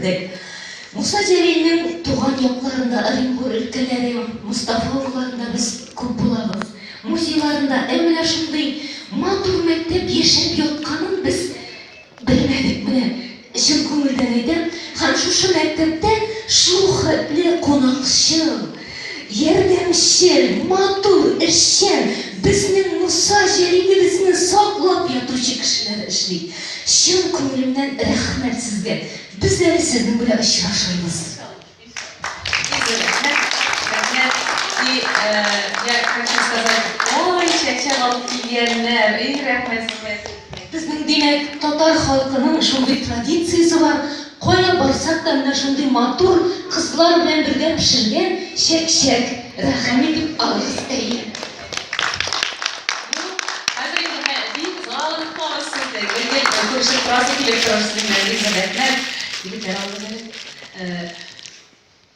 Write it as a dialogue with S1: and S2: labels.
S1: кердек. Муса Җәлилнең туган якларында, Оренбур өлкәләре, Мостафа авылларында без күп булабыз. Музейларында, ә менә шундый матур мәктәп яшәп ятканын без белмәдек, менә чын күңелдән әйтәм. Һәм шушы мәктәптә шул хәтле кунакчыл, ярдәмчел, матур, эшчән, безнең Муса Җәлилебезне саклап ятучы кешеләр эшли. Чын күңелемнән рәхмәт сезгә. Без әле сезнең белән очрашырбыз.
S2: Бик зур рәхмәт, рәхмәт. И, я хочу сказать, ой, чәкчәк алып килгәннәр, и, рәхмәт сезгә.
S1: Безнең, димәк, татар халкының шундый традициясе бар, кая барсак та менә шундый матур кызлар белән бергә пешергән чәкчәк, рәхим итеп алыгыз, әйе.
S2: Ну, хәзер инде менә бик озак сезне, гел-гел күрешеп торасы килеп тора сезнең белән, бик зур рәхмәт. Егетләр алдыгыз әле.